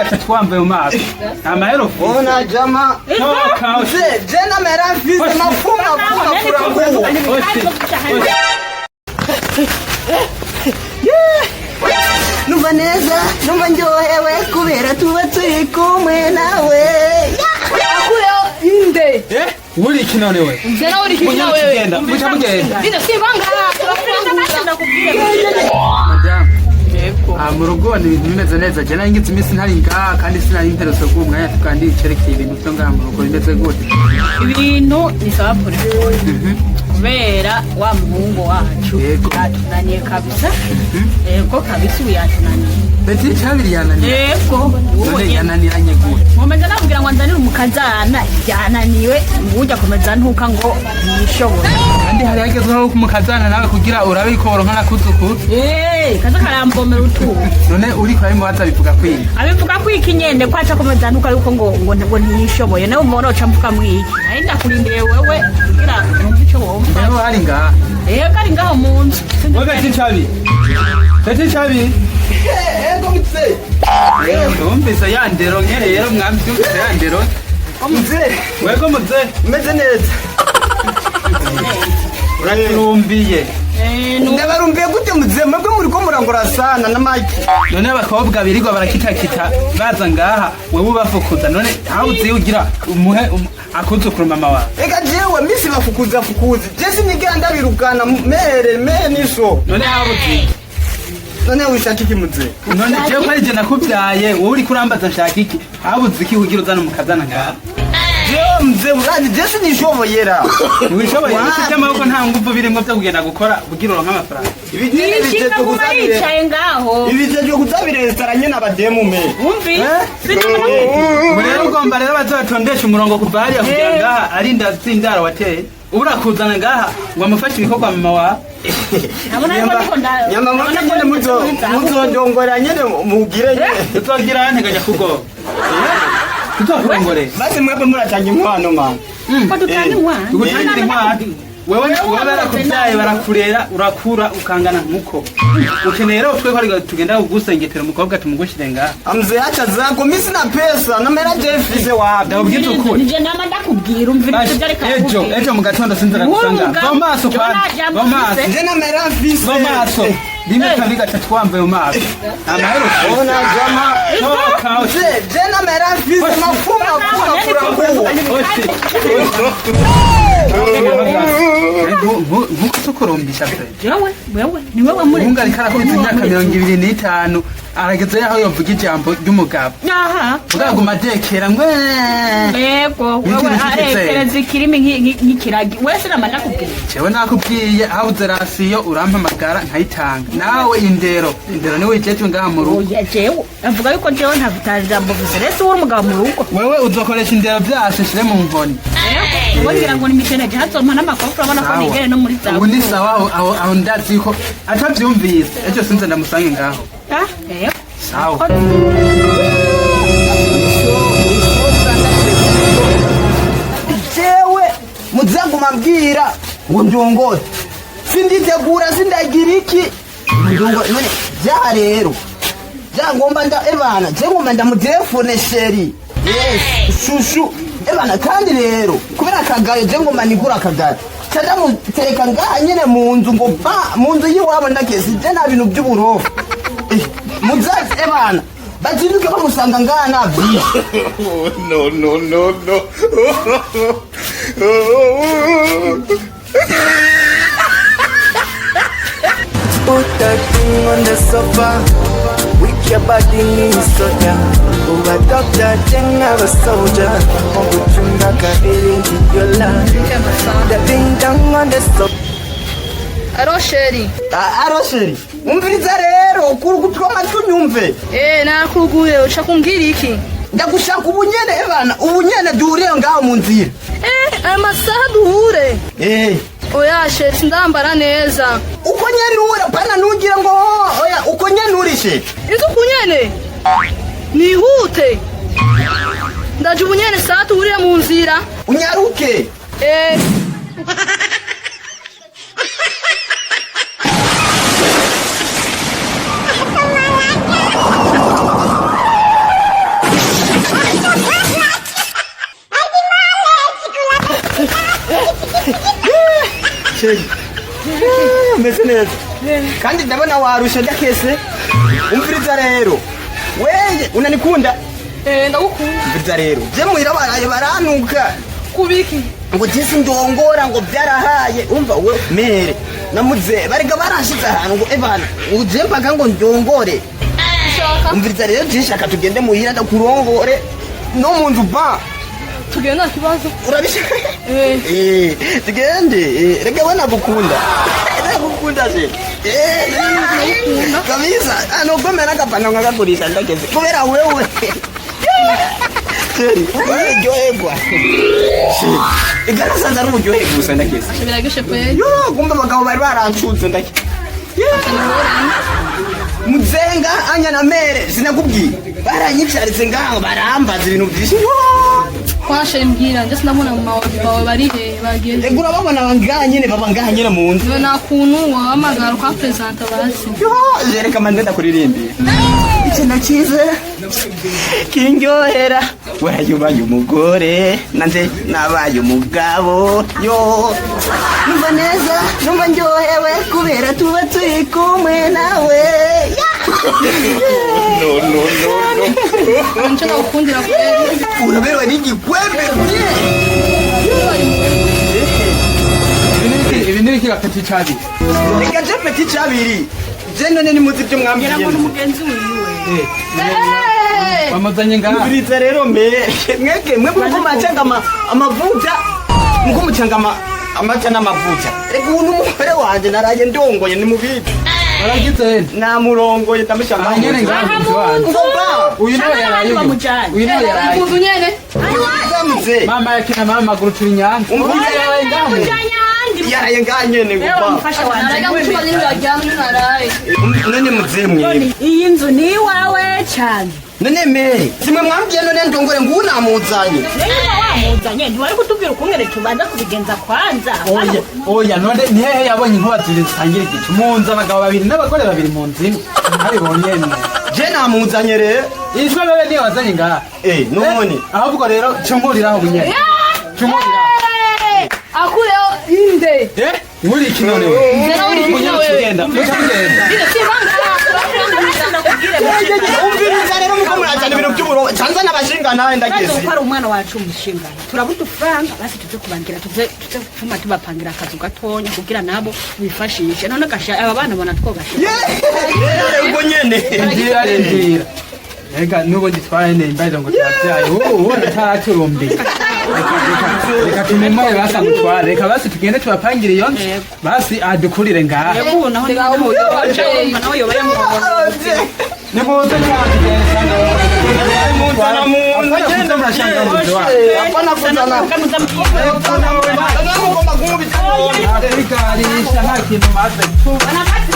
gatatu wambaye mu maso. Nta mahera ufise. Ona jama. Toka. Mzee, jena mera mfise mafunga funga fura nguo. Oshi. Oshi. Numva neza, numva ndyohewe kubera tuba turi kumwe nawe. Akureho inde. Eh? Uri iki none we? Nze nawe uri iki Munyana wewe? tugenda, muca mugenda. Bino simba ngaha turafungura. Madamu. Ah, mu rugo ni ibintu bimeze neza. Je nari ngize iminsi ntari ngaha kandi sinari mperutse guha umwanya tuganira icerekeye ibintu vyo ngaha mu rugo bimeze gute. Ibintu ni sawa polepole kubera wa muhungu wacu yatunaniye kabisa. Yego kabisa, ubu yatunaniye. Beti cabiri yananiye. Yego. None yananiranye gute? Nkomeza nakubwira ngo anzanire umukazana, yananiwe. Uburyo akomeza ntuka ngo ntiyishobore. Kandi hari hagezweho kumukazana nawe kugira urabe ko woronka nakuzukuru. Eh, kaza karambomera utuwe. None uriko arabimubaza bivuga kwiki? Abivuga ko iki nyene ko aca akomeza ntuka yuko ngo ntiyishoboye. Nawe umuntu uca mvuga mwiki nari ndakurindiriye wewe kugira numve ico wumva. Mbeho hari ngaha. Yego, ari ngaho mu nzu. We Beti Cabi. Beti Cabi. Ego mzee. Wumvise ya ndero nke rero mwambyumvise ya ndero. Mzee, Wego muze. meze neza. Uraturumbiye. Ndabarumbiye gute mzee? Mwebwe muriko murangora sana na Mike. None abakobwa birirwa barakitakita baza ngaha, wewe ubafukuza. None aho uziye ugira umuhe akuzukuru mama wawe? Ega jewe misi bafukuza fukuzi. Je sinigera ndabirukana mere mere niso. None aho uziye? None wishaka iki mzee? None jewe ko ari je nakubyaye, wowe uriko urambaza nshaka iki? Habuze iki kugira uzane umukazana ngaha? Jewe mzee urazi je sinishoboyera. Wishoboye ibiti by'amaboko, nta nguvu birimwo byo kugenda gukora kugira uronke amafaranga. Ibi nyene Nishinga bijejwe guma kuzabire. yicaye ngaho. Ibi bijejwe kuzabire nyene abademu me. Wumvi. Ubu rero ugomba rero bazobatondesha umurongo kuva hariya kugira ngaha ari inda z'indaro wateye, ubu urakuzana ngaha ngo amufashe ibikorwa mama wawe. Nabona ariko ndiko Nyama ndabona mwebwe ko nyene ndiko muri za muzondongora nyene mugire nyene. Tuzogira nteganya kugoba tuzokurongorera. Basi mwebwe muratanga inkwano man. Ko dutanga inkwano? Tugutangira inkwano? Wewe wewe barakubyaye barakurera, urakura ukangana nkuko ukeneye. Rero twe ko ariko tugenda kugusengetera umukobwa tumugushire ngaha. Amzee acha zako, mimi sina pesa na mera je mfise wapi? Ndababwiza ukuri. Nije nama ndakubwira, umvira ibyo ariko. Ejo ejo mu gatondo sinzira gusanga. Va mu maso kwanza, va mu maso. Je na mera mfise. Va mu maso, rimwe kabiri gatatu wambaye mu maso. Nta mahera ufise. Ona jama. Toka. Mzee, je na mera mfise mafunga funga fura nguo. Oshi. Nkuko tukurumbisha pe. Jewe wewe ni wewe muri. Umuhungu ariko arakubita imyaka 25, arageze yaho yovuga ijambo ry'umugabo. Aha. Mugabo adekera ngo Yego wewe. N'ikintu cy'igitsere. Arekereza ikirimi nk'ikiragi wese nama ndakubwira. Jewe nakubwiye, habuze ration urampamagara nkayitanga. Nawe indero, indero niwe ujejwe ngaha mu rugo. Oya, jewe avuga yuko jewe nta jambo vuze rese uri umugabo mu rugo. Wewe uzokoresha indero vyase nshire mu nkoni. Ubu ngira ngo ni misheneje hazompa n'amakofi, urabona ko nigere no muri za. Ubu ni sawa aho, aho ndazi ko atavyumvise. Ejo sinze ndamusange ngaho. Ah, yego. Sawa. Jewe muzaguma mbwira ngo ndongore. Sinditegura, sindagira iki. Ndongore none bya rero. Byangomba nda ebana, je ngomba ndamutelefone chéri. Yes, chouchou. Ebana kandi rero kubera akagayo je ngomba nigura akagayo. Cada mutereka ngaha nyene mu nzu ngo pa mu nzu y'iwabo ndakesi je nta bintu by'uburofa. Eh, muzazi ebana bazinduke bamusanga ngaha navyishe. No, no, no, no. Put that thing on the sofa. With your body ni soda. Uba doctor, thing of a soldier. Oguchunga kabiri yola. The thing down on the sofa. Allô chéri. Allô chéri, umviriza rero kuri ugutwi amatwi unyumve. Eh, nakuguye uca kumbwira iki? Ndagushaka ubu nyene ebana, ubu nyene duhuriye ngaho mu nzira. Eh, aya masaha duhure? Eh. Oya chéri, sindambara neza. Uko nyene ura pana nugira ngo oya, uko nyene uri chéri. Inzu kunyene? Nihute. Ndaje ubu nyene saa duhurire mu nzira. Unyaruke. Eh. Chéri, umeze neza kandi ndabona warushe ndakese. Umviriza rero, weye unanikunda? Eh, ndagukunda. Umviriza rero, je muhira baraye baranuka. Kubiki? Ngo jesi ndongora, ngo byarahaye. Umva we, mere namuze barega baranshize ahantu ngo ebana uje mpaka ngo ndongore. Ushaka? Umviriza rero, je shaka tugende muhira ndakurongore no mu nzu ba. Tugenda, nta kibazo. Urabishaka? Eh. Eh, tugende. Reka we, nagukunda, nagukunda je. Ndagukunda. Kabisa anogomera agapana nkakagurisha ndageze kubera wewe. Chéri, uraryoherwa. Igarasanze ari uburyohe gusa ndageze. Biragishe kweli. Yo, kumbe abagabo bari barancutse ndake muzenga anya na mere sinakubwiye baranyivyaritse ngaho barambaza ibintu vyinshi. Yo! Kwa chéri, mbwira, ndetse ndabona mama wawe bari he bageze? Ego, urababona ngaha nyene, baba ngaha nyene mu nzu. Nta kuntu wahamagara ukapresenta basi? Yo, jereka mande ndakuririmbiye ikintu cyiza kindyohera. Warayubaye umugore nanje nabaye umugabo. Yo, numva neza, numva ndyohewe kubera tuba turi kumwe nawe. No, no, no, no. Nicyo ndagukundira kweli. Uraberewe n'igikwembe. Ibi ni iki gapeti cabiri? Reka je petit cabiri je none nimuzi ibyo mwambwiye. Ngira ngo n'umugenzi wiwe. Wamuzanye ngaha? Umviriza rero mbere, mwebwe mwebwe muko mucanga amavuta, muko mucanga amata n'amavuta. Reka ubu n'umugore wanje naraye ndongoye, ni mubizi. Waragize? Namurongoye, ndamushaka. Aha nyene ngaha mu nzu wanjye. Ngomba. Uyu nawe yaraye uyu. Bamujanye. Uyu nawe yaraye. Mu nzu nyene. Zamutse. Mama yakina mama maguru turi nyanza. Umviriza. Yaraye ngaha mu nzu. Mujanye ahandi. Yaraye ngaha nyene. Rero Ngomba. umufasha wanje. Naraga mu cyumba nyene baryamye naraye. None muze mwebwe. Iyi nzu ni iwawe cyane? None mere simwe mwambwiye none ndongore ngubu namuzanye. Rero niba wamuzanye ntiwari kutubwira ukungene tubanza kubigenza kwanza? Oya, oya, none ni hehe yabonye inkuba zibiri zitangira igicu mu nzu, abagabo babiri n'abagore babiri mu nzu imwe? Ntabibonye mwe. Je namuzanye rero. Ijwi wewe niyo wazanye ngaha? Eh, none. Ahubwo rero cumuriraho bunyene, cumuriraho. Akureho inde? Eh, uri iki none we? Zena uri iki Munyene wewe? tugenda, muca mugenda. Bine simanga. Umviriza rero, muko murazana ibintu by'uburoba canza n'abashinga nawe Bazi ndageze. ko ari umwana wacu umushingana, turabura udufaranga basi tuze kubangira, tuze gupfuma tubapangira akazu gatonya kugira nabo bifashishe. None gasha aba bana bona twogasha. Yeee, ubwo nyene. Rindira, rindira. Ega n'ubundi twaheneye imbariro ngo turabyaye, ubu ubona ataraturumbiye. Reka tumumare basi amutware. Reka basi tugende tubapangire iyo nzu, basi adukurire ngaha. Yego, ubu naho naho yoba yamubonye. Nimuze cyane, tugende. Munzana mu nzu. Apana murashanga mu nzu wacu. Apana kuzana. Apana mugomba kumubita. Arikarisha nta kintu maze. Banamaze.